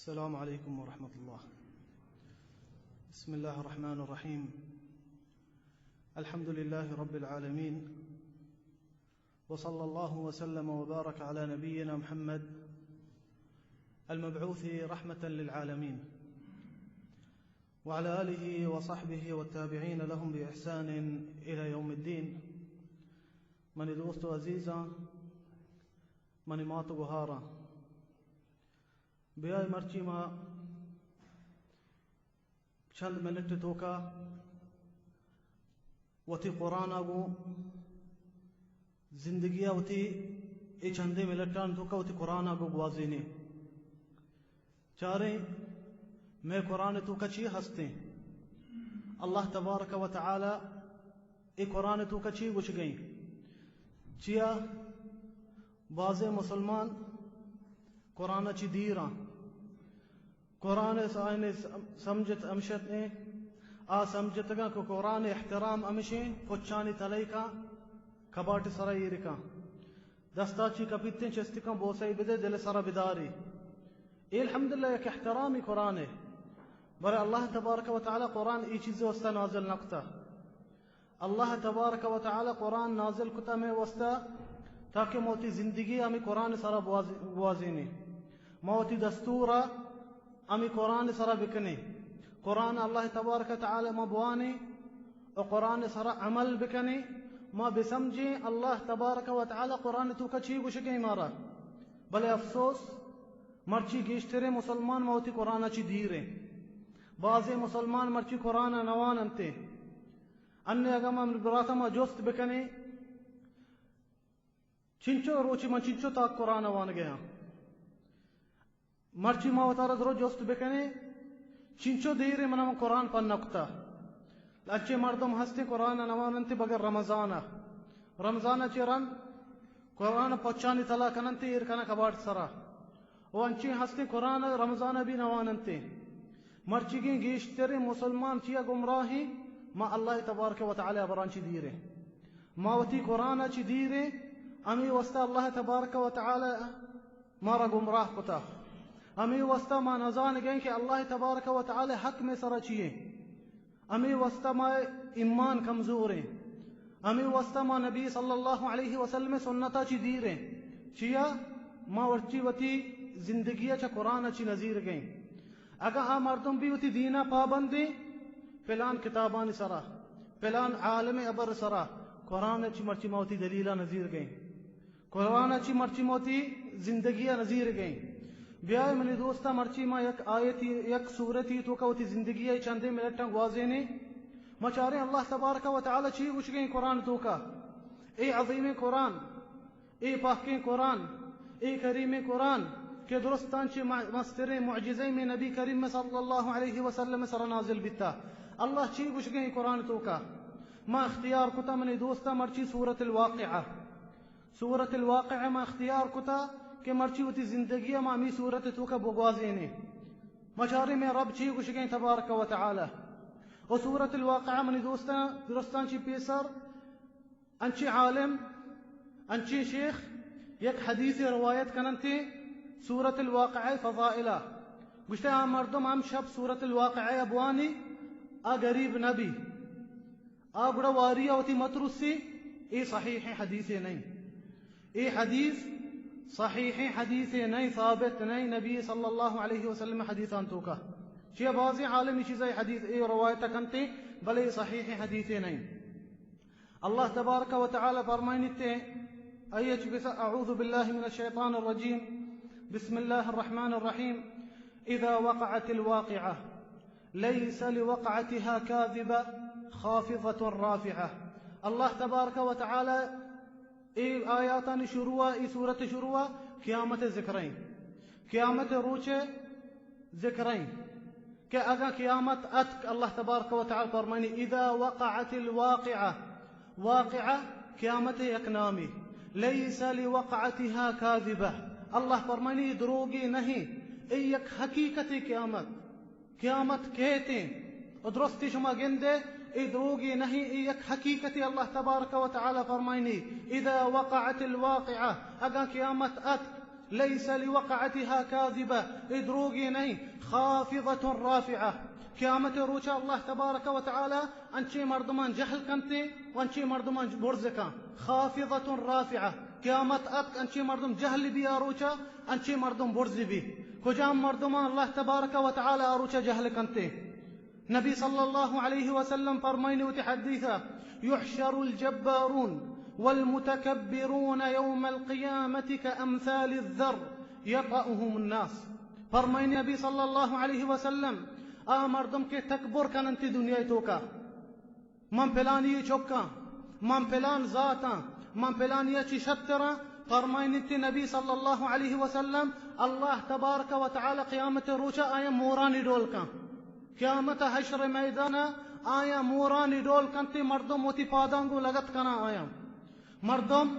السلام عليكم ورحمة الله. بسم الله الرحمن الرحيم. الحمد لله رب العالمين. وصلى الله وسلم وبارك على نبينا محمد المبعوث رحمة للعالمين، وعلى آله وصحبه والتابعين لهم بإحسان إلى يوم الدين. منی دوست و عزیزاں، منی مات و گہاراں، بیائے مرچی ما چند منٹ توکا وتی قرآن ءَ گوں زندگی ءَ وتی اے چندیں منٹاں توکا وتی قرآن ءَ گوں گوازینیں۔ چاریں، مئے قرآن توکا چی ہستیں؟ اللہ تبارک و تعالی اے قرآن توکا چی گوشگیں؟ چیا بازیں مسلمان قرآن چی دیراں، قرآن ءَ آئین سمجھت ہمشت ایں، آ سمجھتگاں کہ قرآن احترام ہمشیں، پچانی تلئی کاں، کباٹ سرا ایر کاں۔ دستا چی کپیتیں چستی کاں بوسئی بدے دل سرا بداری۔ اے الحمدللہ یک احترامی قرآن ہے۔ بلے اللہ تبارک و تعالی قرآن ای چیز واسطہ نازل نہ کتا۔ اللہ تبارک و تعالی قرآن نازل کتا مئے واسطہ تاکہ ما وتی زندگی ہمیں قرآن سرا بواز-، بوازینیں۔ ما وتی دستور ہمیں قرآن سرا بکنیں۔ قرآن اللہ تبارک و تعالی ما بوانیں و قرآن سرا عمل بکنیں۔ ما بسمجھیں اللہ تبارک و تعالی قرآن توکا چی گوشگیں مارا۔ بلے افسوس، مرچی گیشتریں مسلمان ما وتی قرآن چی دیریں۔ بازیں مسلمان مرچی قرآن نوان انتے۔ انے اگاں ما براتا ما جست بکنیں، چنچو روچی من چنچو تاک قرآن وانگے ہاں۔ مرچی ما وتارا درو جست بکنیں، چنچو دیرے من من قرآن پن نکتا۔ انچیں مردم ہستیں قرآن نوان انتے بگر رمضان۔ رمضان چہ رند قرآن پچانی تلا کننتے ایر کنن کباٹ سرا۔ و انچیں ہستیں قرآن رمضان بھی نوان انتے۔ مرچیگیں گیشتریں مسلمان چیا گمراہیں، ما اللہ تبارک و تعالی بران چی دیریں۔ ما وتی قرآن چی دیریں، ہمیں واسطہ اللہ تبارک و تعالی مارا گمراہ کتا۔ ہمیں واسطہ ما نزان گئیں کہ اللہ تبارک و تعالی حق میں سرا چیئے۔ ہمیں واسطہ ما ایمان کمزوریں۔ ہمیں واسطہ ما نبی صلی اللہ علیہ وسلم سنتا چی دیریں۔ چیا؟ ما ورچی وتی زندگی چا قرآن چی نظیر گئیں۔ اگاں آ مردم بھی وتی دینا پابندیں، پلان کتابانی سرا، پلان عالم ابر سرا، قرآن چی مرچی ما وتی دلیلا نظیر گئیں۔ قرآن چی مرچی ما وتی زندگی نظیر گئیں۔ بیائے منی دوستا، مرچی ما یک آیتی، یک سورتی توکا وتی زندگی چندیں منٹاں گوازینیں۔ ما چاریں اللہ تبارک و تعالی چی گوشگیں قرآن توکا۔ اے عظیمیں قرآن، اے پاکیں قرآن، اے کریمیں قرآن کہ درستاں چہ مع-، مستریں معجزہ میں نبی کریم صلی اللہ علیہ وسلم سر نازل بیتا۔ اللہ چی گوشگیں قرآن توکا؟ ما اختیار کتا منی دوستا مرچی سورۃ الواقعہ۔ سورۃ الواقعہ ما اختیار کتا کہ مرچی وتی زندگی ما ہمی سورت توکا بگوازینیں۔ ما چاریں میں رب چی گوشگیں تبارک و تعالی۔ و سورۃ الواقعہ منی دوستاں، درستاں چی پیسر انچیں عالم، انچیں شیخ یک حدیث روایت کننتے سورۃ الواقعہ فضائلہ۔ گوشتے آ مردم ہم شب سورۃ الواقعہ بوانی، آ غریب نبی۔ آ گڑا واری وتی مترسی، اے صحیح حدیثے نہیں۔ اے حدیث صحیح حدیثے نہیں، ثابت نہیں نبی صلی اللہ علیہ وسلم حدیثان توکا۔ چیا بازیں عالمی چیزا اے حدیث، اے روایت کنتے، بلے اے صحیح حدیثے نہیں۔ اللہ تبارک و تعالی فرمائنیتے، اے چکسا، اعوذ باللہ من الشیطان الرجیم، بسم اللہ الرحمن الرحیم، اذا وقعت الواقعہ، لیس لوقعتها کاذبہ، خافضۃ رافعہ۔ اللہ تبارک و تعالی اے آیاتانی شروع، اے سورت شروع قیامت ذکریں، قیامت روچ ذکریں کہ اگاں قیامت اتک، اللہ تبارک و تعالی فرمانی، اذا وقعت الواقعہ، واقعہ قیامت یک نامی، لیس لوقعتها کاذبہ، اللہ فرمانی، دروگی نہیں، اے یک حقیقت قیامت۔ قیامت کیتیں و درستی شما گندے، اے دروگی نہیں، اے یک حقیقتی۔ اللہ تبارک و تعالی فرمائنی، اذا وقعت الواقعہ، اگاں قیامت اتک، ليس لوقعتها كاذبة، اے دروگے نہ ایں، خافضة رافعة۔ قیامت روچا اللہ تبارک و تعالی انچیں مردمان جہل کنتے و انچیں مردمان برز کن۔ خافضة رافعة، قیامت اتک، انچیں مردم جہل بی آ روچا، انچیں مردم برز بی۔ کجام مردمان اللہ تبارک و تعالی آ روچا جہل کنتے؟ نبی صلی اللہ علیہ وسلم فرمائنی وتی حدیثا: يحشر الجبارون والمتكبرون يوم القيامة كأمثال الذر يطأهم الناس۔ فرمائنی نبی صلی اللہ علیہ وسلم، آ مردم کہ تکبر کننتی دنیا توکا، من پلانی چکاں، من پلان ذاتاں، من پلانی چی شتراں، فرمائنیتی نبی صلی اللہ علیہ وسلم، اللہ تبارک و تعالی قیامت روچا آیا مورانی ڈول کن۔ قیامت حشر میدان آیا مورانی ڈول کنتے، مردم وتی پادانگو لگت کنا آیا۔ مردم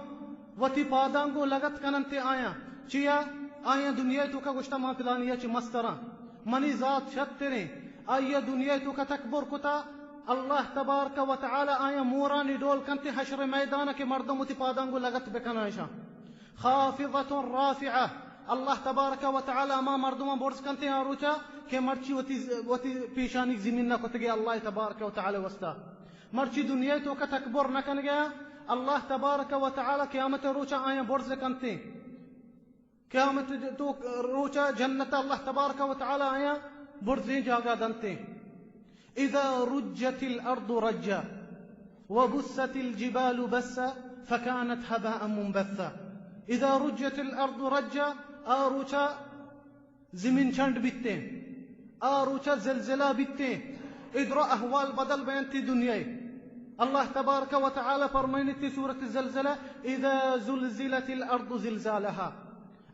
وتی پادانگو لگت کننتے آیا۔ چیا؟ آیا دنیا توکا گوشتا ما پلانی چی مستراں، منی ذات شتریں۔ آیا دنیا توکا تکبر کتا، اللہ تبارک و تعالی آیا مورانی ڈول کنتے حشر میدان کہ مردم وتی پادانگو لگت بکنا ایشاں۔ خافضة رافعة، اللہ تبارک و تعالی ہما مردماں برز کنتے آ روچا کہ مرچی وتی، وتی پیشانی زمین نہ کتگے اللہ تبارک و تعالی واسطہ۔ مرچی دنیا توکا تکبر نہ کنگے، اللہ تبارک و تعالی قیامت روچا آیاں برز کنتے۔ قیامت تو روچا جنت اللہ تبارک و تعالی آیاں برزیں جاگہ دنتے۔ اذا رجت الارض رجا وبست الجبال بسا فكانت هباء منبثا۔ اذا رجت الارض رجا، آ روچا زمین چنڈ بیتیں، آ روچا زلزلہ بیتیں، ادرا احوال بدل بینتی دنیا۔ اللہ تبارک و تعالی فرمائنیتی سورت زلزلہ: اذا زلزلت الارض زلزالها۔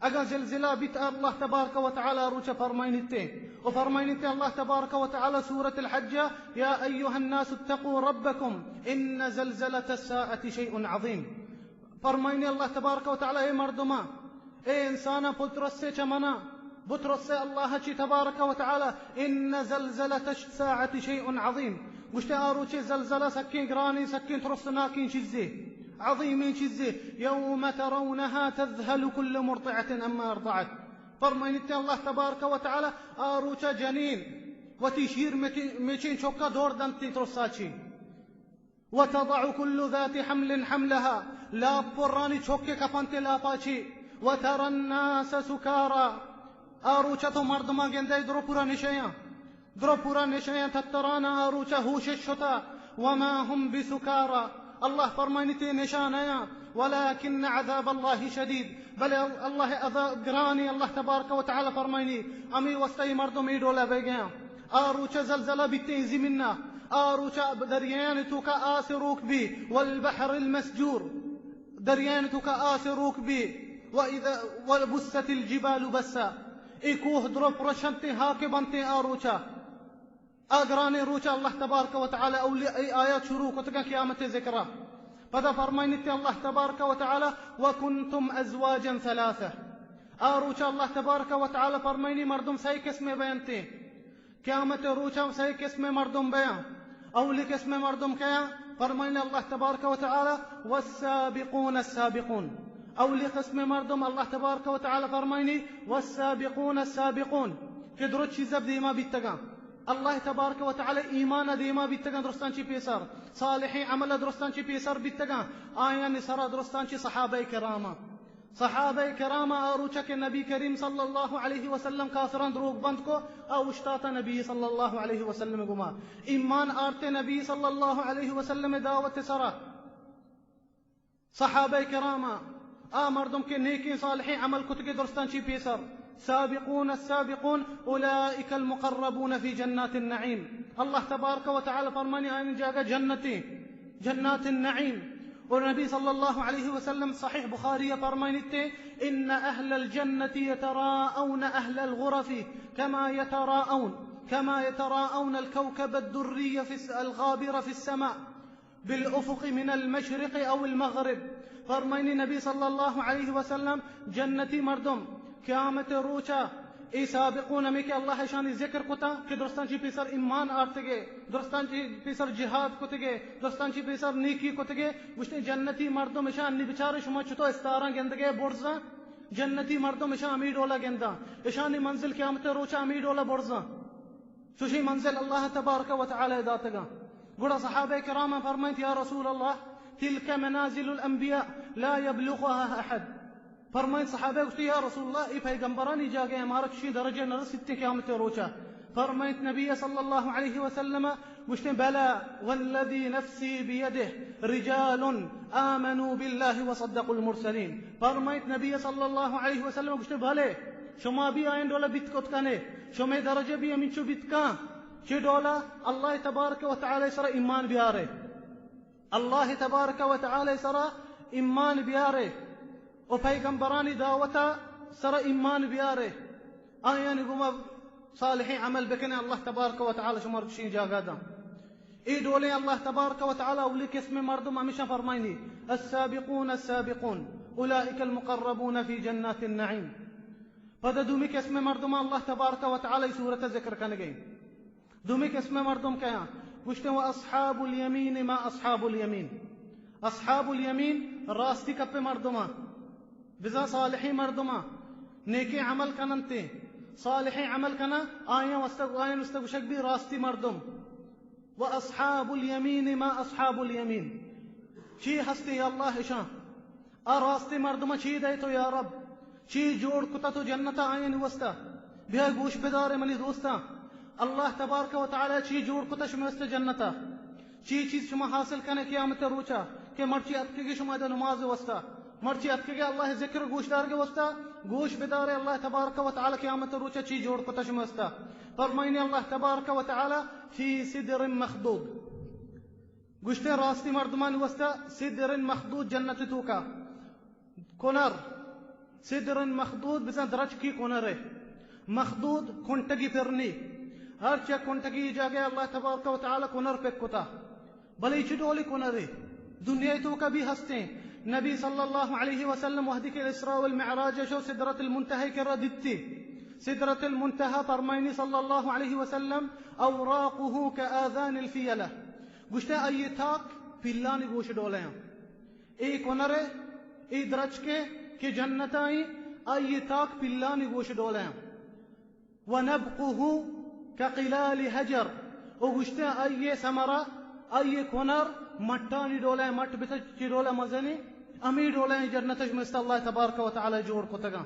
اگاں زلزلہ بیت، اللہ تبارک و تعالی روچ فرمائنیتے، و فرمائنیتے اللہ تبارک و تعالی سورۃ الحج: یا ایھا الناس اتقوا ربکم ان زلزلۃ الساعۃ شیء عظیم۔ فرمائنی اللہ تبارک و تعالی: اے مردماں، اے انساناں، بترسے چہ منا، بترسے اللہ چی تبارک و تعالی۔ ان زلزلۃ الساعۃ شیء عظیم۔ گوشتے، آ روچے زلزلہ سکیں گرانیں، سکیں ترسناکیں چیزے، عظیمیں چیزے۔ یوم ترونها تذهل كل مرضعة عما ارضعت۔ فرمائنیتے اللہ تبارک و تعالی، آ روچا جنین وتی شیر میچیں، میچیں چکا دور دنتی ترسا چی۔ وتضع كل ذات حمل حملها، لاپ پرانی چکے کپنتے لاپا چی۔ وترى الناس سكارى، آ روچا تو مردماں گندے درو پورا نشیاں، درو پورا نشیاں، تترانا آ روچا ہوشش شتا۔ وما هم بسكارى، اللہ فرمائنیتے نشہ نیاں، ولكن عذاب الله شديد، بلے ال-، اللہ عذاب گرانی۔ اللہ تبارک و تعالی فرمائنی، ہمے واسطہ اے مردم اے ڈولا بیگیاں۔ آ روچا زلزلہ بیتیں زمینا، آ روچا دریایانی توکا آس روک بی، والبحر المسجور، دریایانی توکا آس روک بی، واذا، وبست الجبال بسا، اے کوہ درو پرشنتیں، ہاکے بنتیں آ روچا۔ آ گرانیں روچا اللہ تبارک و تعالی اولی اے آیات شروع کتگاں قیامت ذکرا۔ پدا فرمائنیتے اللہ تبارک و تعالی: وكنتم ازواجا ثلاثة۔ آ روچا اللہ تبارک و تعالی فرمائنی مردم سئے قسمے بینتیں۔ قیامت روچا سئے قسمے مردم بیاں۔ اولی قسمے مردم کیاں؟ فرمائنی اللہ تبارک و تعالی: والسابقون السابقون۔ اولی قسمے مردم اللہ تبارک و تعالی فرمائنی: والسابقون السابقون، کہ درست چیزا دیما بیتگاں۔ اللہ تبارک و تعالی ایمان دیما بیتگاں درستاں چی پیسر، صالحیں عمل درستاں چی پیسر بیتگاں، آیانی سرا درستاں چی صحابہ کراماں۔ صحابہ کرام آ روچا کہ نبی کریم صلی اللہ علیہ وسلم کافراں دروگ بند کو، آ اوشتاتا نبی صلی اللہ علیہ وسلم گما ایمان آرتے نبی صلی اللہ علیہ وسلم دعوت سرا۔ صحابہ کرام آ مردم کہ نیکیں صالحیں عمل کتگے درستاں چی پیسر، سابقون السابقون اولئک المقربون فی جنات النعیم۔ اللہ تبارک و تعالی فرمانی آیانی جاگہ جنتیں، جنات النعیم۔ اور نبی صلی اللہ علیہ وسلم صحیح بخاری فرمائنیتے، ان اہل الجنة یتراءون اہل الغرف کما یتراءون، کما یتراءون الکوکب الدری فی الس-، الغابر فی السماء بالافق من المشرق او المغرب۔ فرمائنی نبی صلی اللہ علیہ وسلم، جنتی مردم قیامت روچا اے سابقون ہمیں کہ اللہ اشانی ذکر کتا کہ درستاں چی پیسر ایمان آرتگے، درستاں چی پیسر جہاد کتگے، درستاں چی پیسر نیکی کتگے، گوشتے جنتی مردم اشانی بچار شما چطور استاراں گندگے برزاں۔ جنتی مردم اشاں ہمے ڈولا گنداں، اشانی منزل قیامت روچا ہمے ڈولا برزاں۔ چوشیں منزل اللہ تبارک و تعالی داتگاں۔ گڑا صحابہ کرام فرمائنت، یا رسول اللہ، تلک منازل الانبیاء لا یبلغها احد۔ فرمائنت صحابہ گوشتی، یا رسول اللہ، اے پیغمبرانی جاگہ، مارا چوشیں درجہ نہ رسیت قیامت روچا۔ فرمائنت نبی صلی اللہ علیہ وسلم، گوشتیں، بلی والذی نفسی بیدہ رجال آمنوا باللہ وصدقوا المرسلین۔ فرمائنت نبی صلی اللہ علیہ وسلم، گوشتیں، بلے، شما بھی آئین ڈولا بیت کت کنے، شمے درجہ بھی ہمینچو بیت کن، چی ڈولا؟ اللہ تبارک و تعالی سر ایمان بیارے، اللہ تبارک و تعالی سر ایمان بیارے، و پیغمبرانی دعوتا سر ایمان بیارے، آیانی گوما صالحیں عمل بکنے، اللہ تبارک و تعالی شما چوشیں جاگہ داں۔ اے ڈولیں اللہ تبارک و تعالی اولی قسم مردم ہمیشاں فرمائنی، السابقون السابقون اولئک المقربون فی جنات النعیم۔ پدا دومی قسم مردم اللہ تبارک و تعالی سورت ذکر کنگے۔ دومی قسم مردم کیا؟ گوشتے، و اصحاب الیمین ما اصحاب الیمین۔ اصحاب الیمین راستی کپ مردماں، بزاں صالحیں مردماں، نیکیں عمل کننتے، صالحیں عمل کناں، آیاں واسطہ، آیاں واسطہ گوشگ بی راستی مردم۔ و اصحاب الیمین ما اصحاب الیمین۔ چی ہستے یا اللہ اشاں؟ آ راستی مردماں چی دئے تو یا رب؟ چی جوڑ کتا تو جنتا آیانی واسطہ؟ بیا گوش بدارے منی دوستاں، اللہ تبارک و تعالی چی جوڑ کتا شمے واسطہ جنتا؟ چی چیز شما حاصل کنے قیامت روچا کہ مرچی اتکگے شما ادا نماز واسطہ، مرچی اتکگے اللہ ذکر گوش دارگے واسطہ؟ گوش بدارے اللہ تبارک و تعالی قیامت روچا چی جوڑ کتا شمے واسطہ۔ فرمائنی اللہ تبارک و تعالی، فی سدر مخدود۔ گوشتے راستی مردمانی واسطہ سدر مخدود جنت توکا۔ کنر، سدر مخدود بزاں درچکی کنرے۔ مخدود کنٹگی پرنی۔ ہرچ یک کنٹگی جاگہ اللہ تبارک و تعالی کنر پک کتا۔ بلے چی ڈولی کنرے؟ دنیا توکا بھی ہستیں۔ نبی صلی اللہ علیہ وسلم وہدی کہ الاسراء والمعراج شو سدرۃ المنتہی کرا دیتی۔ سدرۃ المنتہی فرمائنی صلی اللہ علیہ وسلم، اوراقہ کآذان الفیلہ۔ گوشتے آئی تاک پیلانی گوش ڈولیں۔ اے کنرے، اے درچکے کہ جنتائیں، آئی تاک پیلانی گوش ڈولیں۔ ونبقہ کقلال حجر، او گوشتے آئی ثمرہ، آئی کنر مٹانی ڈولیں، مٹ بتا چی ڈولیں مزنی، امی ڈولیں جنتش مست اللہ تبارک و تعالی جوڑ کتگاں۔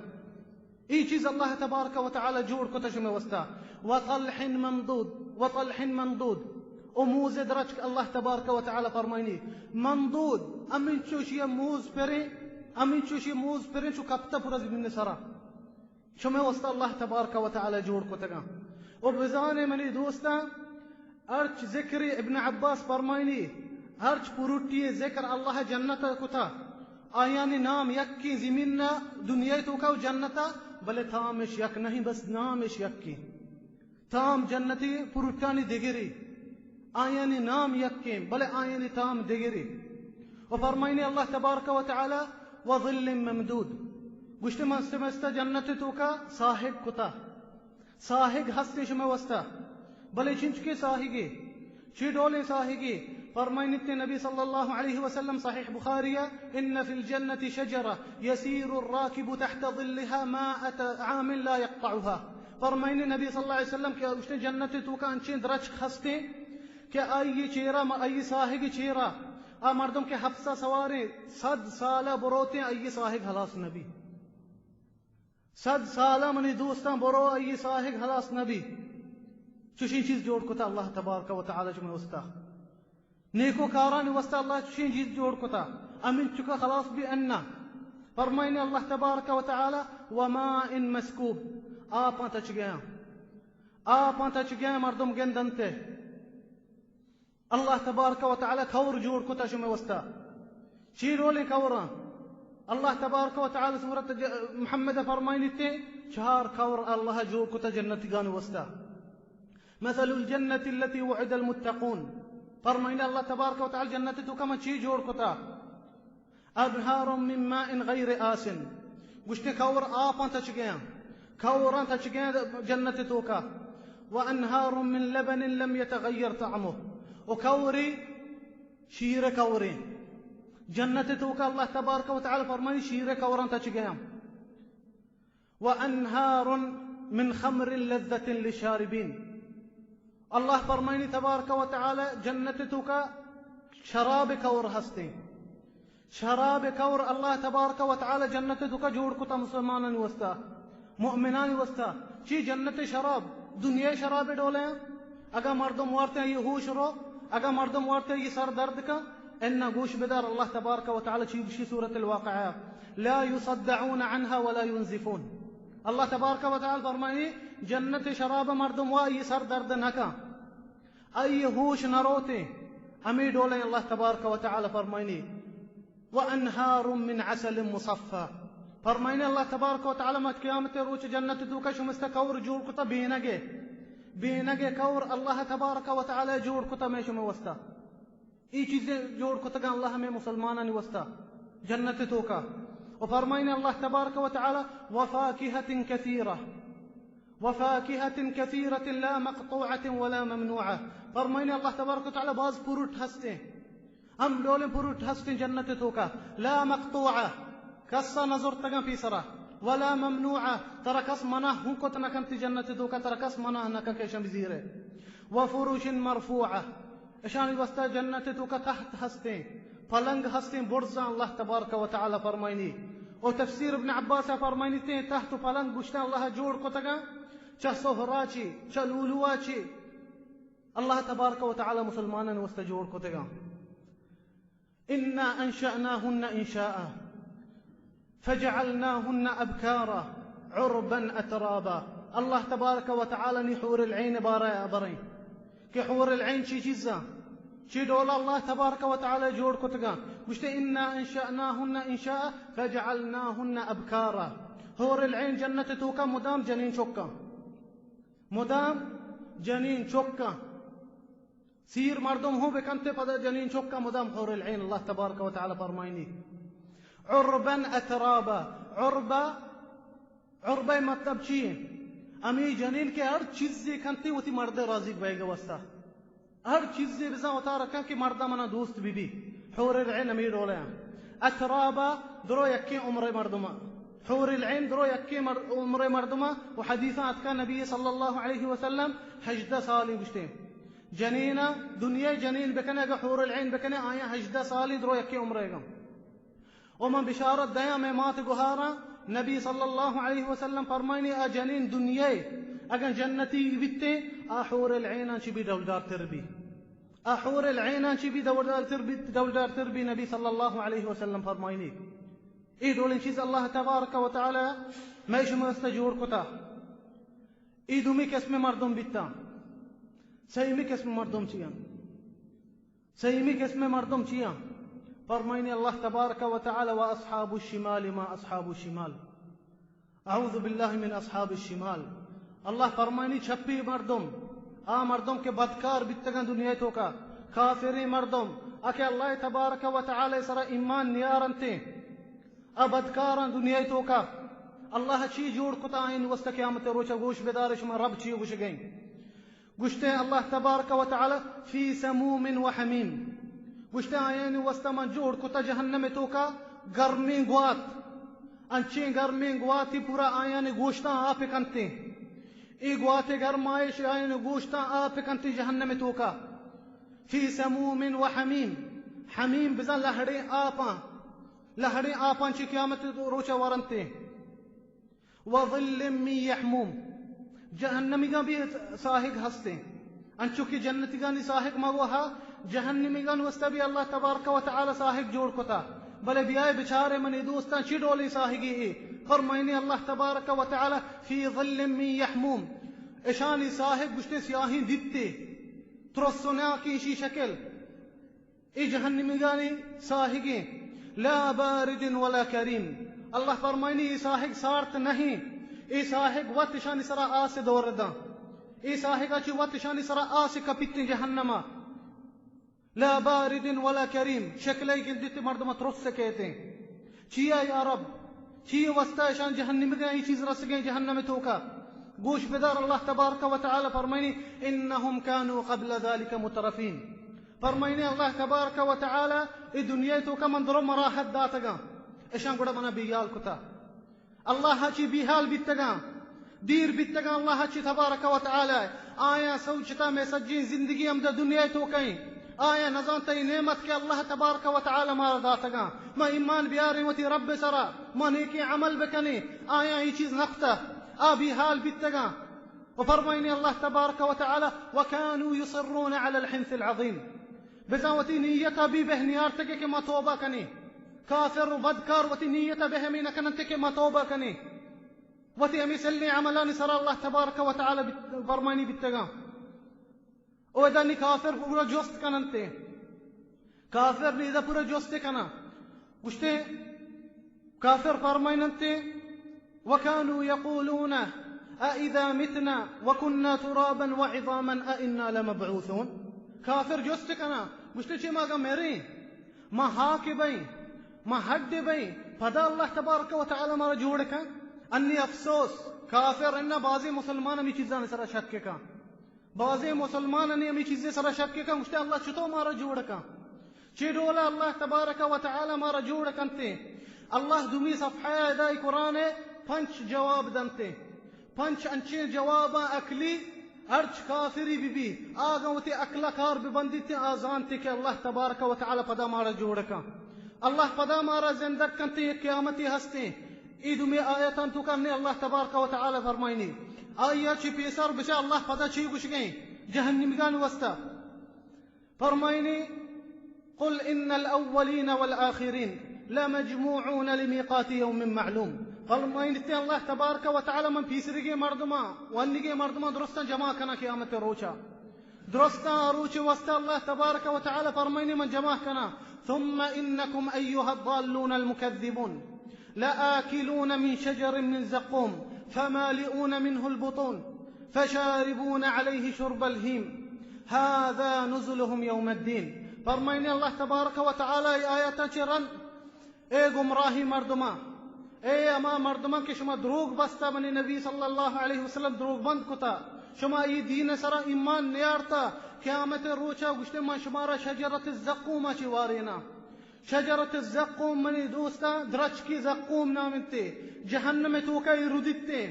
ای چیز اللہ تبارک و تعالی جوڑ کتا شمے واسطہ۔ و طلح ممدود، و طلح ممدود۔ او موز درچک اللہ تبارک و تعالی فرمائنی، ممدود، امین چوشی موز پریں، امین چوشی موز پریں چو کپتا پورا زمین سرا۔ شمے واسطہ اللہ تبارک و تعالی جوڑ کتگاں۔ او بزانے منی دوستاں، ہرچ ذکر ابن عباس فرمائنی، ہرچ پروٹی ذکر اللہ جنت کتا، آیانی نام یکی زمین نا دنیا توکا و جنتا، بلے تامش یک نہیں، بس نامش یکی۔ تام جنتی پروٹانی دگری، آیانی نام یکی، بلے آیانی تام دگری۔ و فرمائنی اللہ تبارک و تعالی، و ظل ممدود، گوشتے من سمستا جنت توکا ساہگ کتا۔ ساہگ ہستیں شمئے واسطہ، بلے چنچکیں ساہگے، چی ڈولیں ساہگے؟ فرمائنیت نبی صلی اللہ علیہ وسلم صحیح بخاری، ان فی الجنة شجرة یسیر الراکب تحت ظلها مائة عام لا یقطعها۔ فرمائنی نبی صلی اللہ علیہ وسلم کہ گوشتے جنت توکا انچیں درچک ہستیں کہ آئی چیرا، آئی ساہگ چیرا آ مردم کہ ہپسا سواریں، صد سالہ بروتیں آئی ساہگ ہلاس نبی۔ صد سالہ منی دوستاں برو، آئی ساہگ ہلاس نبی۔ چوشیں چیز جوڑ کتا اللہ تبارک و تعالی شمئے واسطہ۔ نیکو کارانی واسطہ اللہ چوشیں چیز جوڑ کتا۔ امین چکا خلاص بی انا۔ فرمائنی اللہ تبارک و تعالی، وماء مسکوب، آپاں تچگیاں۔ آپاں تچگیاں مردم گندنتے۔ اللہ تبارک و تعالی کور جوڑ کتا شمئے واسطہ۔ چی ڈولیں کوراں؟ اللہ تبارک و تعالی سورت ج-، محمد فرمائنیتے، چار کور اللہ جوڑ کتا جنتیگانی واسطہ۔ مثل الجنة التي وعد المتقون۔ فرمائنی اللہ تبارک و تعالی جنت توکا من چی جوڑ کتا؟ انہار من ماء غیر آسن، گوشتے کور آپاں تچگیاں، کوراں تچگیاں جنت توکا۔ وانہار من لبن لم یتغیر طعمه، و کوری شیر کوریں۔ جنت توکا اللہ تبارک و تعالی فرمائنی شیر کوراں تچگیاں۔ وأنهار من خمر لذة للشاربين۔ اللہ فرمائنی تبارک و تعالی جنت توکا شراب کور ہستیں۔ شراب کور اللہ تبارک و تعالی جنت توکا جوڑ کتا مسلمانانی واسطہ، مؤمنانی واسطہ۔ چی جنت شراب؟ دنیا شراب ڈولیں۔ اگا مردم وارتے یہ ہوش رو، اگا مردم وارتے یہ سر درد کا، انا گوش بدار اللہ تبارک و تعالی چی گوشی سورۃ الواقعہ، لا يصدعون عنها ولا ينزفون۔ اللہ تبارک و تعالی فرمائنی جنت شراب مردم وا یہ سر درد نہ کا۔ آئی ہوش نہ روتے۔ ہمیں ڈولیں اللہ تبارک و تعالی فرمائنی، وأنهار من عسل مصفى۔ فرمائنی اللہ تبارک و تعالی مت قیامت روچ جنت توکا شمستا کور جوڑ کتا بینگے۔ بینگے کور اللہ تبارک و تعالی جوڑ کتا میں شما واسطہ۔ ای چیزیں جوڑ کتگاں اللہ ہمیں مسلمانانی واسطہ جنت توکا۔ و فرمائنی اللہ تبارک و تعالی، وفاكهة كثيرة۔ وفاكهة كثيرة لا مقطوعة ولا ممنوعة۔ فرمائنی اللہ تبارک و تعالی باز فروٹ ہستیں، ہم ڈولیں فروٹ ہستیں جنت توکا، لا مقطوعة، کسا نہ زرتگاں پیسرا، ولا ممنوعة، ترا کس منع ہوں کت نہ کنتی جنت توکا، ترا کس منع نہ کن کہ شم زیرے۔ وفرش مرفوعة، اشانی واسطہ جنت توکا تحت ہستیں، پلنگ ہستیں، برزاں اللہ تبارک و تعالی فرمائنی۔ او تفسیر ابن عباس فرمائنی تے تحت و پلنگ گشتاں اللہ جوڑ کتگاں، چہ سہرا چی، چہ لولوا چی، اللہ تبارک و تعالی مسلمانان واسطہ جوڑ کتگاں۔ إنا أنشأناهن إنشاء فجعلناهن أبكارا عربا أترابا۔ اللہ تبارک و تعالی نی حور العین بارہ بریں کہ حور العین چی چیزاں، چی ڈول اللہ تبارک و تعالی جوڑ کتگاں۔ گوشتے، إنا أنشأناهن إنشاء فجعلناهن أبكارا۔ حور العین جنت توکا مدام جنین چکاں، مدام جنین چکاں۔ سیر مردم ہوں بکنتے پدا جنین چکا مدام حور العین اللہ تبارک و تعالی فرمائنی۔ عربا اترابا۔ عربا، عربا مطلب چی ہے؟ امی جنین کے ہر چیزے کنتے وتی مرد راضی بیگ واسطہ۔ ہر چیزے بزاں وتا رکھاں کہ مردہ منا دوست بی بی۔ حور العین امی ڈولے ہیں۔ اترابا، درو یکیں عمر مردمہ۔ حور العین درو یکیں مر-، عمر مردمہ۔ و حدیثاں اتکا نبی صلی اللہ علیہ وسلم ہژدہ سالی گشتے۔ جنینا دنیا جنین بکنے، اگہ حور العین بکنے، آیا ہژدہ سالی درو یکیں عمرے گا۔ و من بشارت دیاں میں مات گہاراں، نبی صلی اللہ علیہ وسلم فرمائنی، آ جنین دنیا اگن جنتی بیتے، آ حور العیناں چی بی ڈولدار تر بی۔ آ حور العیناں چی بی ڈولدار تر بی، ڈولدار تر بی، نبی صلی اللہ علیہ وسلم فرمائنی۔ ای ڈولیں چیز اللہ تبارک و تعالی میں شما است جوڑ کتا۔ ای دومی قسم مردم بیتا۔ سیمی قسم مردم چیان؟ سیمی قسم مردم چیاں؟ فرمائنی اللہ تبارک و تعالی، وأصحاب الشمال ما أصحاب الشمال۔ أعوذ بالله من أصحاب الشمال۔ اللہ فرمائنی چپی مردم، آ مردم کہ بدکار بیتگاں دنیا توکا، کافری مردم، آ کہ اللہ تبارک و تعالی سرا ایمان نیارنتے، آ بدکاراں دنیا توکا۔ اللہ چی جوڑ کتا آئین واسطہ قیامت روچا؟ گوش بدار شما رب چی گوشگیں۔ گوشتے اللہ تبارک و تعالی، فی سموم و حمیم۔ گوشتے آیانی واسطہ من جوڑ کتا جہنم توکا گرمیں گوات، انچیں گرمیں گواتی پورا آیانی گوشتاں آپ کنتے۔ ای گوات گرمائش آیانی گوشتاں آپ کنتے جہنم توکا۔ فی سموم و حمیم۔ حمیم بزن لہڑیں آپاں، لہڑیں آپاں چی قیامت روچا ورنتے۔ وظل من يحموم۔ جہنمیگاں بھی ساہگ ہستیں۔ انچو کہ جنتیگانی ساہگ مگوہا، جہنمیگان واسطہ بھی اللہ تبارک و تعالی ساہگ جوڑ کتا۔ بلے بیائے بچارے منی دوستاں، چی ڈولیں ساہگی اے؟ فرمائنی اللہ تبارک و تعالی، فی ظل من یحموم۔ اشانی ساہگ گوشتے سیاہیں دیتے، ترسناکیں شی شکل۔ اے جہنمیگانی ساہگیں، لا بارد ولا کریم۔ اللہ فرمائنی، اے ساہگ سارت نہیں، اے ساہگ وت اشانی سرا آس دور داں، اے ساہگا چی وت اشانی سرا آس کپیتیں جہنما۔ لا بارد ولا کریم، شکلے گندیت مردم ترس کیتیں۔ چیا یا رب؟ چی واسطہ اشان جہنمیگاں اے چیز رسگیں جہنم توکا؟ گوش بدار، اللہ تبارک و تعالی فرمائنی، انهم كانوا قبل ذلك مترفين۔ فرمائنی اللہ تبارک و تعالی، اے دنیا توکا من درو مراحت داتگاں، اشان گڑا منا بیال کتا۔ اللہ ءَ چی بیحال بیتگاں، دیر بیتگاں اللہ ءَ چی تبارک و تعالی۔ آیاں سوچتا مئے سجیں زندگی ہمدا دنیا ءِ توکا ایں۔ آیاں نزانتا اے نعمت کہ اللہ تبارک و تعالی مارا داتگاں۔ ما ایمان بیاریں وتی رب ءِ سرا، ما نیکیں عمل بکنیں۔ آیاں اے چیز نکتا، آ بیحال بیتگاں۔ و فرمائنی اللہ تبارک و تعالی، وكانوا يصرون على الحنث العظيم۔ بزاں وتی نیت ءَ بی بہ نیارتگے کہ ما توبہ کنیں۔ کافر و بدکار وتی نیت ءَ بہ ہمے نہ کننتے کہ ما توبہ کنیں۔ وتی ہمے سلیں عملانی سرا اللہ تبارک و تعالی بیت-، فرمانی بیتگاں۔ او ادا نی کافر پورا جست کننتے۔ کافر نی ادا پورا جست کناں۔ گوشتے، کافر فرمائننتے، وكانوا يقولون أإذا متنا وكنا ترابا وعظاما أإنا لمبعوثون۔ کافر جست کناں، گوشتے، چے ما اگاں مریں، ما ہاک بئیں، ما ہڈ بئیں، پدا اللہ تبارک و تعالی مارا جوڑ کن؟ انی افسوس، کافر انا بازیں مسلمان ہمے چیزانی سرا شک کن۔ بازیں مسلمان انی ہمے چیزے سرا شک کن، گوشتے، اللہ چتو مارا جوڑ کن؟ چے ڈولا اللہ تبارک و تعالی مارا جوڑ کنتے؟ اللہ دومی صفحہ ءَ ادا اے قرآن ءَ پنچ جواب دنتے۔ پنچ انچیں جواباں عقلی ہرچ کافری بہ بی، آ اگاں وتی عقل ءَ کار بہ بندیت، آ زانتے کہ اللہ تبارک و تعالی پدا مارا جوڑ کن۔ اللہ پدا مارا زندگ کنتے، یک قیامتے ہستیں۔ اے دومی آیتان توکا نی اللہ تبارک و تعالی فرمائنی۔ آئی ءَ چی پیسر بچا اللہ پدا چی گوشگیں جہنمیگانی واسطہ؟ فرمائنی، قل إن الأولين والآخرين لمجموعون لميقات يوم معلوم۔ فرمائنی تے اللہ تبارک و تعالی من پیسریگیں مردماں، ونیگیں مردماں درستاں جمع کناں قیامت روچا۔ درستاں روچ واسطہ اللہ تبارک و تعالی فرمائنی من جمع کناں۔ ثم إنكم أيها الضالون المكذبون لآكلون من شجر من زقوم فمالئون منه البطون فشاربون عليه شرب الهيم هذا نزلهم يوم الدين۔ فرمائنی اللہ تبارک و تعالی اے آیتاں چہ رند، اے گمراہیں مردماں، اے ہما مردماں کہ شما دروگ بستا، منی نبی صلی اللہ علیہ وسلم دروگ بند کتا، شما اے دین سرا ایمان نیارتا، قیامت روچا گوشتے من شمارا شجرت الزقوم چی واریناں۔ شجرت الزقوم منی دوستاں، درچکی زقوم نام انتے، جہنم توکا اے ردیتے،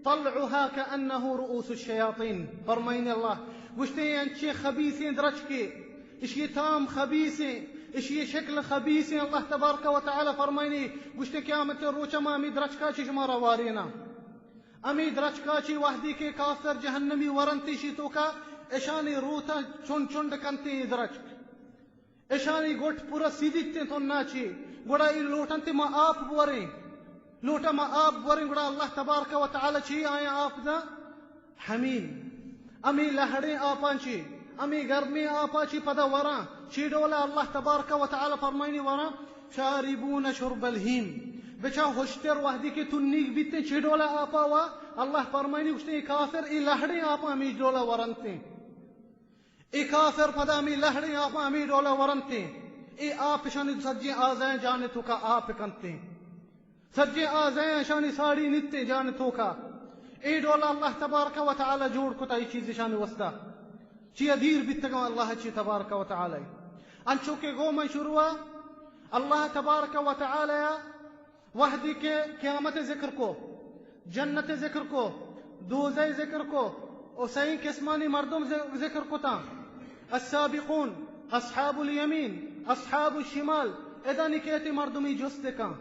طلعها كأنه رؤوس الشياطين۔ فرمائنی اللہ، گوشتے انچیں خبیثیں درچکے، اشی تام خبیثیں، اشی شکل خبیثیں۔ اللہ تبارک و تعالی فرمائنی، گوشتے قیامت روچا ما ہمے درچکا چی شمارا واریناں۔ ہمے درچکا چی وہدی کہ کافر جہنمی ورنتے اشی توکا، اشانی روتاں چنڈ چنڈ کنتے اے درچک۔ اشانی گٹ پورا سیدیتیں تنا چی، گڑا اے لوٹنتے ما آپ بوریں، لوٹا ما آپ بوریں، گڑا اللہ تبارک و تعالی چی آیاں آپ دا؟ حمیم۔ ہمے لہڑیں آپاں چی، ہمے گرمیں آپاں چی پدا وراں، چی ڈولا اللہ تبارک و تعالی فرمائنی وراں، شاربون شرب الهيم۔ بچا ہشتر وہدی کہ تنیگ بیتیں چی ڈولا آپا وا، اللہ فرمائنی گوشتے اے کافر اے لہڑیں آپاں ہمے ڈولا ورنتیں۔ اے کافر پدا ہمے لہڑیں آپاں ہمے ڈولا ورنتیں۔ اے آپ اشانی سجیں آزائیں جان توکا آپ کنتیں۔ سجیں آزائیں اشانی ساڑی نیتیں جان توکا۔ اے ڈولا اللہ تبارک و تعالی جوڑ کتا اے چیز اشانی واسطہ۔ چیا دیر بیتگاں اللہ چی تبارک و تعالی۔ انچو کہ گو من شروع، اللہ تبارک و تعالی وہدی کہ قیامت ذکر کو، جنت ذکر کو، دوزہ ذکر کو، و سئیں قسمانی مردم ذ-، ذکر کتاں، السابقون، اصحاب الیمین، اصحاب الشمال، ادا نکیتی مردمی جست کن،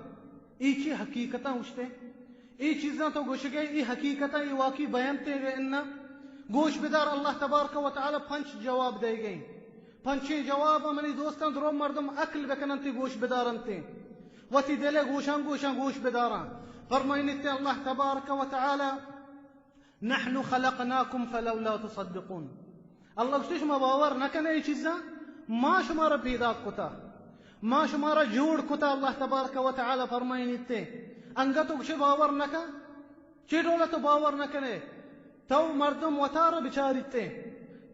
ای چی حقیقتاں گوشتے؟ ای چیزاں تو گوشگے، ای حقیقتاں ای واقعی بیانتے گے انا؟ گوش بدار، اللہ تبارک و تعالی پنچ جواب دے گئے۔ پنچیں جواب منی دوستاں درو مردم عقل بکننتی گوش بدارنتی۔ وتی دل گوشاں گوشاں گوش بداراں۔ فرمائنیتے اللہ تبارک و تعالی، نحن خلقناكم فلولا تصدقون۔ اللہ گوشتے شما باور نہ کنے اے چیزاں؟ ما شمارا پیدا کتا، ما شمارا جوڑ کتا۔ اللہ تبارک و تعالی فرمائنیتے، انگت تو گوشے باور نہ کن؟ چے ڈولا تو باور نہ کنے؟ تو مردم وتارا بچاریتے،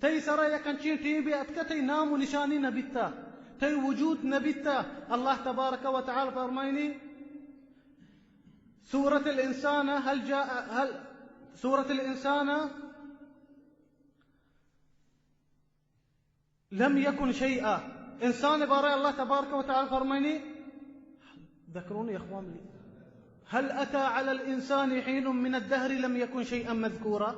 تئی سرا یک انچیں ٹیبے اتکا تئی نام و نشانی نہ بیتا، تئی وجود نہ بیتا۔ اللہ تبارک و تعالی فرمائنی، سورة الانسان هل جاء، هل، سورة الانسان لم يكن شيئا۔ انسان بارہ اللہ تبارک و تعالی فرمائنی، ذكروني يا اخوان لي۔ هل أتى على الإنسان حين من الدهر لم يكن شيئا مذكورا۔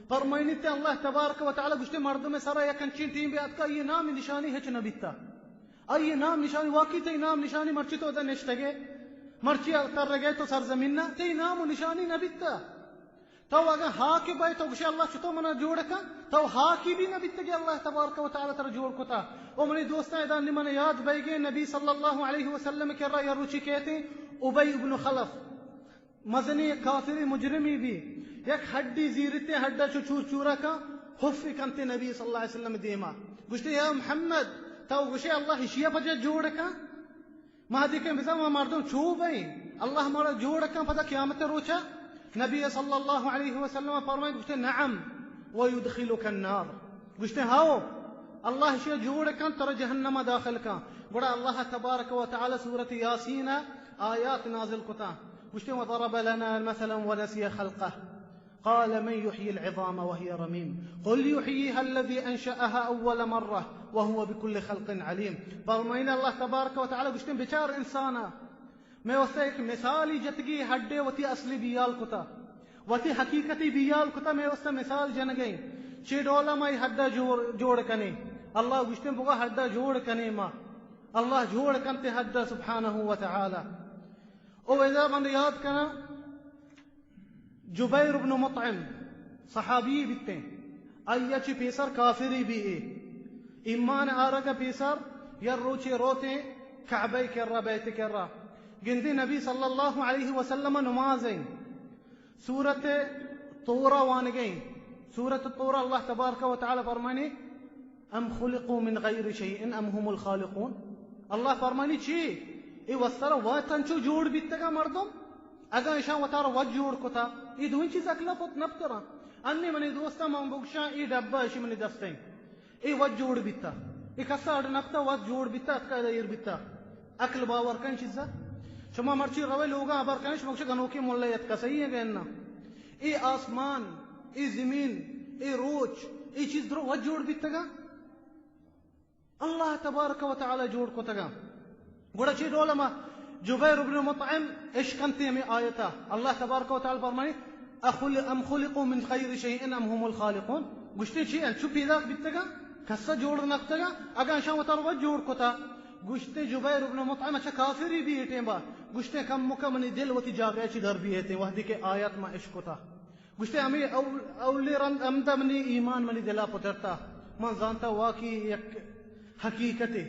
فرمائنی تے اللہ تبارک و تعالی گوشتے، مردم سرا یک انچیں ٹیم بی اتکا، یہ نام نشانی ہچ نہ بیتا۔ آئی نام نشانی، واقعی تئی نام نشانی مرچی تو ادا نشتگے، مرچی ترگے تو سرزمین نا، تئی نام و نشانی نہ بیتا۔ تو اگاں ہاک بئے تو گوشے، اللہ چتو منا جوڑ کن؟ تو ہاکی بھی نہ بیتگے، اللہ تبارک و تعالی ترا جوڑ کتا۔ او منی دوستاں، ادا نی من یاد بئیگے، نبی صلی اللہ علیہ وسلم کرا یا روچی کہتے ابی ابن خلف، مزنی کافری مجرمی بھی، یک ہڈی زیرتے، ہڈا چو چور چورا کا، حف کنتے نبی صلی اللہ علیہ وسلم دیما۔ گوشتے، یا محمد، تو گوشے اللہ اشیا پجا جوڑ کن؟ ما دیکھیں بزاں ما مردم چو بئیں، اللہ مارا جوڑ کن پدا قیامت روچا؟ نبی صلی اللہ علیہ وسلم فرمائے، گوشتے، نعم، ويدخلك النار۔ گوشتے، ہاو، اللہ اشیا جوڑ کن، ترا جہنم داخل کن۔ گڑا اللہ تبارک و تعالی سورت یاسین آیات نازل کتا۔ گوشتے، وضرب لنا مثلا ونسي خلقه قال من يحيي العظام وهي رميم قل يحييها الذي أنشأها أول مرة وهو بكل خلق عليم۔ فرمائن اللہ تبارک و تعالی گوشتے، بچار انسانا، میں واسطہ ایک مثالی جتگی، ہڈے وتی اصلی بیال کتا، وتی حقیقتی بیال کتا، میں واسطہ مثال جنگیں۔ چے ڈولا ما ای ہڈا جوڑ، جوڑ کنے؟ اللہ گوشتے، بگا ہڈا جوڑ کنے ما۔ اللہ جوڑ کنتے ہڈا سبحانہ و تعالی۔ او اذا من یاد کنا، جبیر ابن مطعم صحابی بیتیں، آئی چی پیسر کافری بی اے، ایمان آرگ پیسر یا روچے روتیں کعبہ کرا، بیت کرا، گندی نبی صلی اللہ علیہ وسلم نمازیں، سورت طورا وانگیں۔ سورت طورا اللہ تبارک و تعالی فرمانی، ام خلقوا من غیر شیء ام هم الخالقون۔ اللہ فرمانی چی؟ اے وسرا وت انچو جوڑ بیتگا مردم؟ اگاں اشاں وتارا وت جوڑ کتا، اے دوئیں چیز عقل پت نپتراں۔ انی منی دوستاں، من بگشاں، اے ڈبہ اشی منی دستیں، اے وت جوڑ بیتا، اے کسا اڈ نپتا، وت جوڑ بیتا، اتکا ادا ایر بیتا۔ عقل باور کن چیزا؟ شما مرچی روے لوگاں ہبر کنے، شما گوشے گنوکیں ملا اتکا، صحیح ہے گئے نا؟ اے آسمان، اے زمین، اے روچ، اے چیز درو وت جوڑ بیتگا؟ اللہ تبارک و تعالی جوڑ کتگا۔ گڑا چی ڈول ما جبیر ابن مطعم اشکنتے ہمیں آیتا۔ اللہ تبارک و تعالی فرمانی، اخل-، ام خلقوا من غیر شیء ام هم الخالقون۔ گوشتے چی انچو پیدا بیتگا؟ کسا جوڑ نکتگا؟ اگاں اشاں وتارا وت جوڑ کتا۔ گوشتے جبیر ابن مطعم، اچھا کافری بھی اے ٹیما۔ گوشتے کم مکہ منی دل وتی جاگہ چی در بھی ایتے وہدی کہ آیت ما اشکتا۔ گوشتے، ہمے اول-، اولی رند ہمدا منی ایمان منی دلا پترتا۔ من زانتا واقعی یک حقیقتے،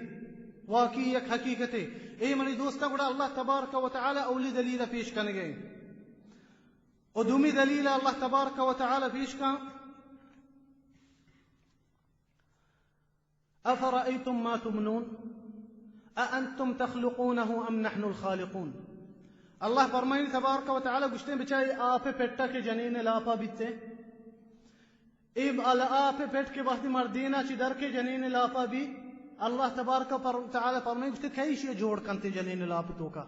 واقعی یک حقیقتے۔ اے منی دوستا، گڑا اللہ تبارک و تعالی اولی دلیل پیش کنگے۔ و دومی دلیل اللہ تبارک و تعالی پیش کن، أفرأيتم ما تمنون أأنتم تخلقونه أم نحن الخالقون۔ اللہ فرمائنی تبارک و تعالی گوشتے، بچار اے آپ پٹا کہ جنین لاپا بیتے، اے ال-، آپ پٹ کہ وقتی مردینا چی در کہ جنین لاپا بی، اللہ تبارک و پر-، تعالی فرمائنی گوشتے، کئی شی جوڑ کنتے جنین لاپ توکا؟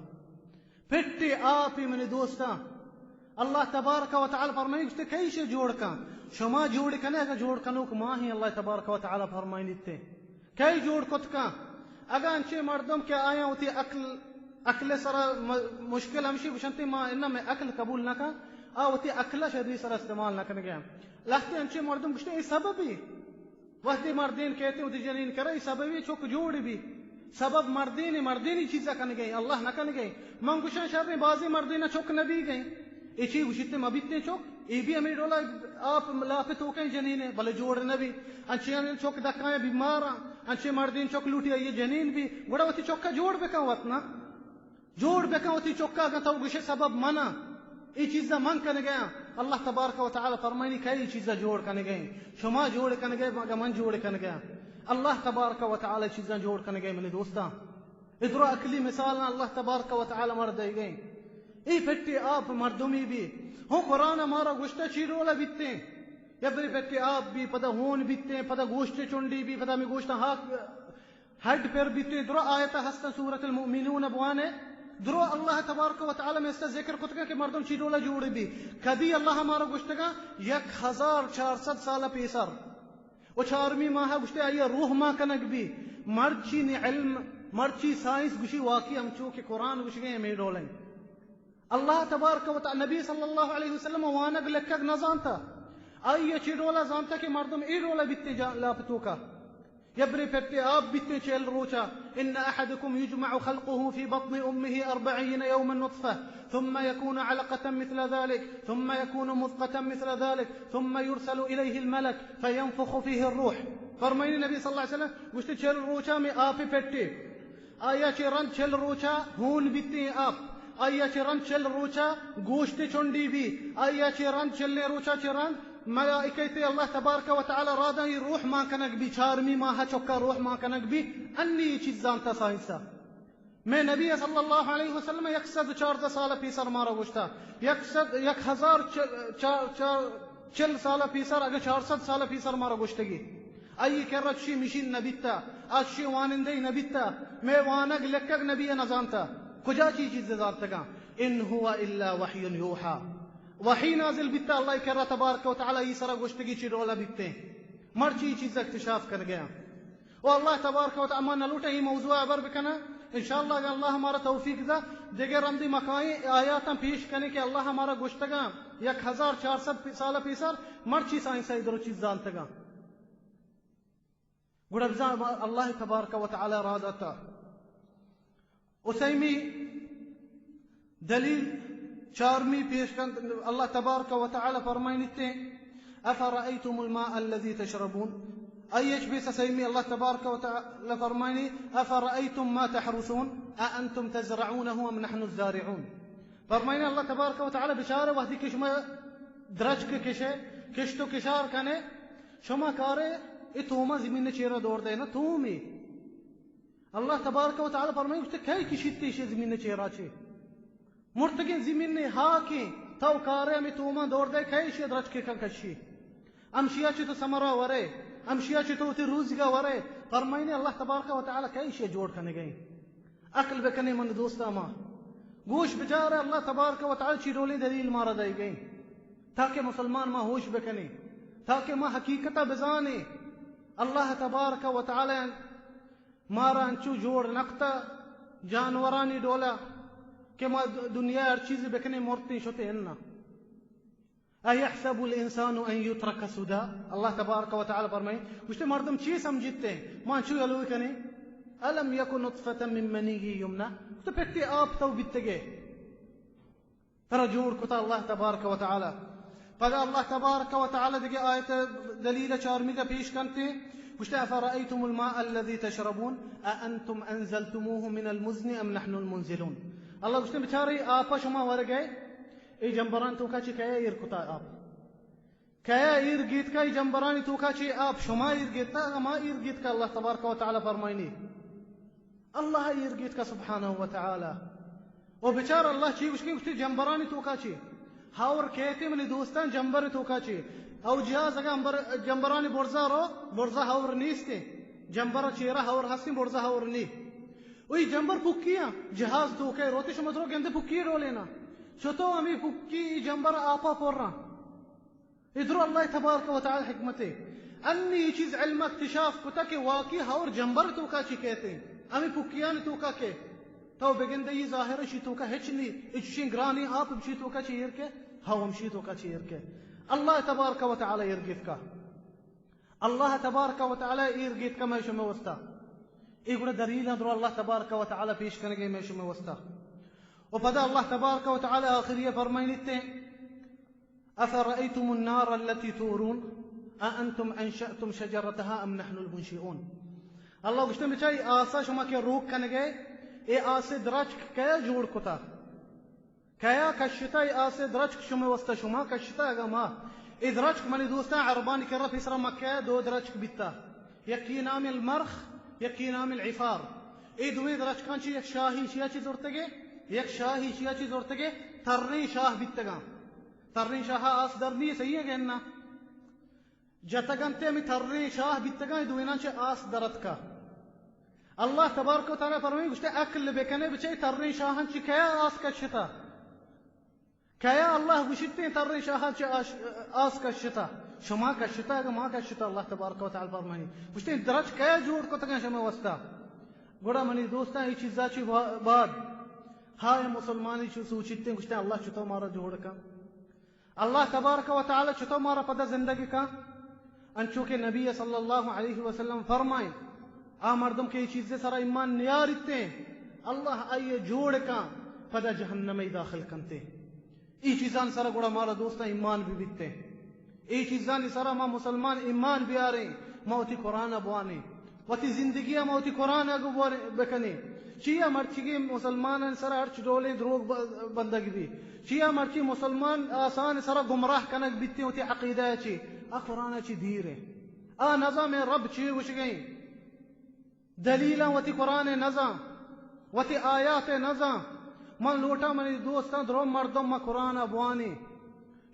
پٹے آپی منی دوستاں، اللہ تبارک و تعالی فرمائنی گوشتے، کئی شے جوڑ کن؟ شما جوڑ کنے، اگا جوڑ کنوک ماہیں، اللہ تبارک و تعالی فرمائنی تے۔ کئی جوڑ کت کن؟ اگا انچے مردم کہ آیاں وتی عقل، عقل سرا م-، مشکل ہمشی گوشنتے، ما انہا میں عقل قبول نہ کن، آ وتی عقل شری سرا استعمال نہ کنگے۔ لہتے انچے مردم گوشتے، اے سببی۔ وہدے مردین کہتے وتی جنین کرا، اے سببی چک جوڑ بی۔ سبب مردین، مردینی چیزا کنگے، اللہ نہ کنگے۔ من گوشاں شریں، بازیں مردین چک نہ بیگے۔ اے چی گوشتے مبیتیں چک؟ اے بھی ہمیں ڈولا آپ لاپ توکیں جنینے، بلے جوڑ نہ بی۔ انچیں چک دکائیں بیماراں، انچیں مردین چک لوٹی آئی جنین بی۔ گڑا وتی چکا جوڑ بکن وت نا۔ جوڑ بکن وتی چکا، اگاں تو گوشے سبب منا، اے چیزا من کنگیاں۔ اللہ تبارک و تعالی فرمائنی، کئے اے چیزا جوڑ کنگے؟ شما جوڑ کنگے، اگاں من جوڑ کنگیاں؟ اللہ تبارک و تعالی چیزاں جوڑ کنگے، منی دوستاں۔ اے درو عقلی مثالاں اللہ تبارک و تعالی مر دئیگے۔ اے پٹی آپ مردمی بی۔ ہوں قرآن مارا گوشتا چی ڈولا بیتیں؟ یا بری پٹی آپ بی، پدا ہون بیتیں، پدا گوشت چنڈی بی، پدا ہمیں گوشتاں ہاک ہڈ پر بیتے۔ درو آیت ہستن سورۃ المؤمنون بوانے، درو اللہ تبارک و تعالی میں اس کا ذکر کتگا کہ مردم چی ڈولا جوڑ بی۔ کدی اللہ مارا گوشتگا یک ہزار چار سد سال پیسر و چارمی ماہ گوشتے آئی روح ما کنگ بی۔ مرچی نی علم، مرچی سائنس گوشی واقعی ہمچو کہ قرآن گوشگے ہمیں ڈولیں۔ اللہ تبارک و تعالی نبی صلی اللہ علیہ وسلم وانگ لکگ نہ زانتا، آئی چی ڈولا زانتا کہ مردم اے ڈولا بیتے جان لاپ توکا۔ یبرے پٹے آپ بیتیں چہل روچا، ان احدکم یجمع خلقه فی بطن امه اربعین یوما نطفة، ثم یکون علقة مثل ذلك، ثم یکون مضغة مثل ذلك، ثم یرسل الیه الملک فینفخ فیه الروح۔ فرمائنی نبی صلی اللہ علیہ وسلم گوشتے، چہل روچا میں آپ پٹے، آیا چہ رند چہل روچا ہون بیتیں آپ، آیا چہ رند چہل روچا گوشت چنڈی بی، آیا چہ رند چہلیں روچا چہ رند ملائکہ تے اللہ تبارک و تعالی را داں ای روح مان کنگ بی، چارمی ماہ چکا روح مان کنگ بی، انی چیز زانتا سائنسا۔ میں نبی صلی اللہ علیہ وسلم یک سد چاردہ سال پیسر مارا گوشتا، یک سد، یک ہزار چ-، چ-، چ-، چل سال پیسر، اگہ چار سد سال پیسر مارا گوشتگی۔ آئی کرا چشی مشین نہ بیتا، آ چشی وانندہ نہ بیتا، میں وانگ لکگ نبی نہ زانتا۔ کجا چی چیز زانتگاں؟ ان هو الا وحی یوحی۔ وحی نازل بیتا اللہ کرا تبارک و تعالی ای سرا گوشتگی چی ڈولا بیتے۔ مرچی چیز اکتشاف کر گیا۔ و اللہ تبارک و تعالی، ما نلوٹیں ای موضوع ابر بکنا۔ انشاءاللہ اگر اللہ ہمارا توفیق دا، دیگر رندی مکائیں آیاتاں پیش کنے کہ اللہ ہمارا گوشتگاں یک ہزار چار سد پی-، سال پیسر مرچی سائنس ادرو چیز زانتگاں۔ گڑا بزاں اللہ تبارک و تعالی را داتا۔ و سیمی دلیل چارمی پیش کنت، اللہ تبارک و تعالی فرمائنیتے، افرأیتم الماء الذی تشربون۔ آئی اچ بیسا سیمی اللہ تبارک و تعالی فرمائنی، افرأیتم ما تحرثون، اانتم تزرعونه ام نحن الزارعون۔ فرمائنی اللہ تبارک و تعالی، بچارے وحدی کہ شما درچک کشے، کشت و کشار کنے، شما کارے ای توما زمین چیرا دور دے نا، تومی۔ اللہ تبارک و تعالی فرمائے، گوشتے، کئے کشیت ایشی زمین چیرا چے؟ مرتگیں زمین ہاکیں، تو کارے ہمیں توما دور دے، کئے ایشی درچک کن کشی؟ ہمشیا چے تو ثمرہ ورے، ہمشیا چے تو وتی روزگا ورے۔ فرمائنے اللہ تبارک و تعالی کئے ایشی جوڑ کنگئے؟ عقل بکنے من دوستا ما۔ گوش بچارے اللہ تبارک و تعالی چی ڈولیں دلیل مارا دئیگئے۔ تاکہ مسلمان ما ہوش بکنے، تاکہ ما حقیقتا بزانے۔ اللہ تبارک و تعالی مارا انچو جوڑ نکتا جانورانی ڈولا کہ ما د-، دنیا ہر چیز بکنے مرتیں شتے انا۔ ایحسب الانسان ان یترک سدی؟ اللہ تبارک و تعالی فرمائیں، گوشتے مردم چی سمجھتے ہیں؟ ما انچو یلوی کنے؟ الم یک نطفة من منی یمنی؟ تو پتے آپ تو بیتگے۔ ترا جوڑ کتا اللہ تبارک و تعالی۔ پدا اللہ تبارک و تعالی دگہ آیت دلیل چارمیگا پیش کنتے، گوشتے، افرأیتم الماء الذی تشربون اانتم انزلتموه من المزن ام نحن المنزلون۔ اللہ گوشتے، بچارے آپا شما ورگئے، اے جمبران توکا چی کئے ایر کتا آپ؟ کئے ایر گیتکا ای جمبرانی توکا چی آپ؟ شما ایر گیتا، اگا ما ایر گیتکا؟ اللہ تبارک و تعالی فرمائنی، اللہ ایر گیتکا سبحانہ و تعالی۔ او بچار اللہ چی گوشتی، گوشتی جمبرانی توکا چی؟ ہاور کیتے منی دوستان جمبر توکا چی؟ او جہاز اگا امبر-، جمبرانی برزا رو، برزا ہاور نیستی۔ جمبر چیرا ہاور ہستی، برزا ہاور نی۔ اوی جمبر پکی ہاں، جہاز توکا روتی، شما درو گندے پکی ڈولینا۔ چتو ہمی پکی جمبر آپا پورا۔ ادرو اللہ تبارک و تعالی حکمتے۔ انی ای چیز علم اکتشاف کتا کہ واقعی ہور جمبر توکا چی کہتے، ہمیں پکیان توکا کہ تو بگندے ای ظاہر شی توکا ہچ نی، اچشیں گرانی آپ ہمشی توکا چی ایر کے، ہو ہمشی توکا چی ایر کے۔ اللہ تبارک و تعالی ایر گیتکا۔ اللہ تبارک و تعالی ایر گیتکا میں شمے واسطہ۔ اے گڑا دلیل درو اللہ تبارک و تعالی پیش کنگے میں شمے واسطہ۔ و پدا اللہ تبارک و تعالی آخری فرمائنیتے، افرأیتم النار التی تورون اانتم انشأتم شجرتها ام نحن المنشئون۔ اللہ گوشتے، بچائی آسا شما کہ روک کنگے، اے آسے درچک کیا جوڑ کتا؟ کیا کشتا؟ اے آسے درچک شما واسطہ شما کشتا اگا ما؟ اے درچک منی دوستان عربانی کرا پیسرا مکہ دو درچک بیتا، یکی نام المرخ، یکی نام العفار۔ اے دوئیں درچکان چی یک شاہی چیا چی زرتگے، یک شاہی چیا چی زرتگے، تریں شاہ بیتگاں۔ تریں شاہ آس در نی، صحیح ہے کہ نا؟ جتگ انت ہمے تریں شاہ بیتگاں، دوئیناں چہ آس در اتکا۔ اللہ تبارک و تعالی فرمائے، گوشتے، عقل بکنے بچے تریں شاہاں چہ کیا آس کشتا؟ کیا اللہ گوشتے تریں شاہاں چہ آش-، آس کشتا؟ شما کشتا کہ ما کشتا؟ اللہ تبارک و تعالی فرمائے، گوشتے، درچک کیا جوڑ کتگاں شما واسطہ؟ گڑا منی دوستاں، اے چیزا چی با-، بعد ہائے مسلمانی چو سوچیتیں، گوشتیں اللہ چتو مارا جوڑ کن؟ اللہ تبارک و تعالی چتو مارا پدا زندگی کن؟ انچو کہ نبی صلی اللہ علیہ وسلم فرمائیں، آ مردم کہ اے چیزے سرا ایمان نیاریتیں، اللہ آئی جوڑ کن، پدا جہنم ای داخل کنتے۔ اے چیزان سرا گڑا مارا دوستاں ایمان بہ بیتیں۔ اے چیزانی سرا ما مسلمان ایمان بیاریں، ما وتی قرآن ء بوانیں، وتی زندگی ء ما وتی قرآن ء گوں بوانیں، بکنیں۔ چیا مرچیگیں مسلمانانی سرا ہرچ ڈولیں دروگ ب-، بندگ بی؟ چیا مرچی مسلمان آسان سرا گمراہ کنگ بیتیں وتی عقیدہ ء چی؟ آ قرآن ء چی دیر ایں۔ آ نزاں مئے رب چی گوشگیں۔ دلیلاں وتی قرآن ء نزاں، وتی آیات ء نزاں۔ من لوٹاں منی دوستاں درو مردم ما قرآن ء بوانیں،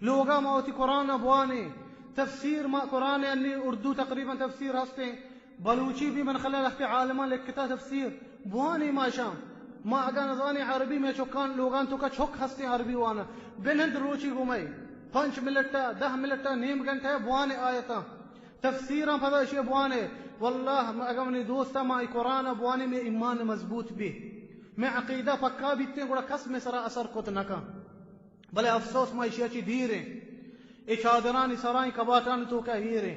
لوگا ما وتی قرآن ء بوانیں۔ تفسیر ما قرآن ء انی اردو تقریباً تفسیر ہستیں، بلوچی بھی من خیال لہتے عالماں لکھتا تفسیر، بوانیں ما شاں۔ ما اگاں نزانیں عربی، مئے چکان لوگان توکا چک ہستیں عربی وانا، بنند روچی گوں مئے پنچ منٹ ء، دہ منٹ ء، نیم گھنٹہ ء بوانیں آیتاں۔ تفسیراں پدا اشی بوانے، واللہ اگاں منی دوستا ما ای قرآن بوانے، مئے ایمان مضبوط بی، مئے عقیدہ پکا بیتیں، گڑا کس مئے سرا اثر کت نکن۔ بلے افسوس ما اشی چی دیر ایں، اے چادرانی سرائیں کباٹانی توکا ایر ایں۔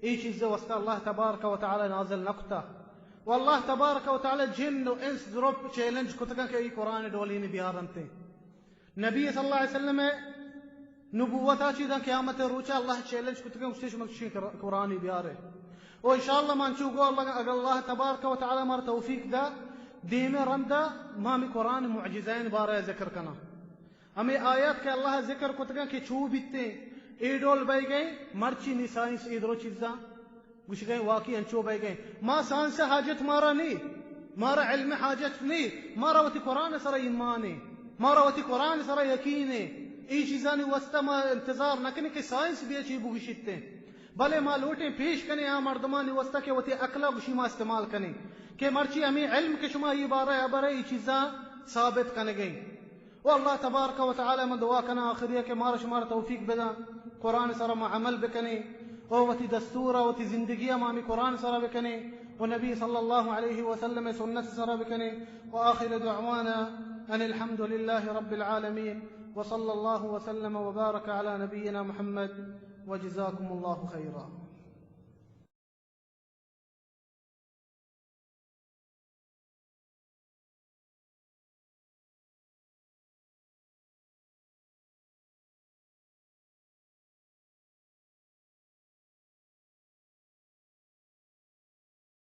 اے چیز واسطہ اللہ تبارک و تعالی نازل نکتا۔ و اللہ تبارک و تعالی جن و انس درپ چیلنج کتگا کہ ای قرآن ڈولین بیارنتے۔ نبی صلی اللہ علیہ وسلم ء نبوت ء چی داں قیامت ء روچ ء اللہ چیلنج کتگ ء گوشتے شما چشیں قر-، قرآنی بیارے۔ و انشاءاللہ من چو گو اللہ، اگر اللہ تبارک و تعالی مارا توفیق دا، دیمے رندا ما ہمیں قرآن معجزین بارہ ذکر کنا۔ ہمیں آیات کہ اللہ ذکر کتگاں کہ چو بیتے، اے ڈول بہ گئے، مرچی نی سائنس اے درو چیزاں گوشگئے واقعی انچو بئیگئے۔ ما سائنس حاجت مارا نی، مارا علم حاجت نی، مارا وتی قرآن سرا ایمان ایں، مارا وتی قرآن سرا یقین ایں۔ ای چیزانی واسطہ ما انتظار نہ کنیں کہ سائنس بیا چی بگوشیت ایں۔ بلے ما لوٹیں پیش کنیں آ مردمانی واسطہ کہ وتی عقل گوشی ما استعمال کنیں کہ مرچی ہمیں علم کہ شما ای بارہ ابرے ای چیزاں ثابت کنگئے۔ و اللہ تبارک و تعالی من دعا کناں آخری کہ مارا شمارا توفیق بداں، قرآن سرا ما عمل بکنیں، و وتی دستور و وتی زندگی ما ہمیں قرآن سرا بکنیں، و نبی صلی اللہ علیہ وسلم سنت سرا بکنیں۔ و آخر دعوانا ان الحمد للہ رب العالمین، و صلی اللہ وسلم و بارک علی نبینا محمد، و جزاکم اللہ خیرا۔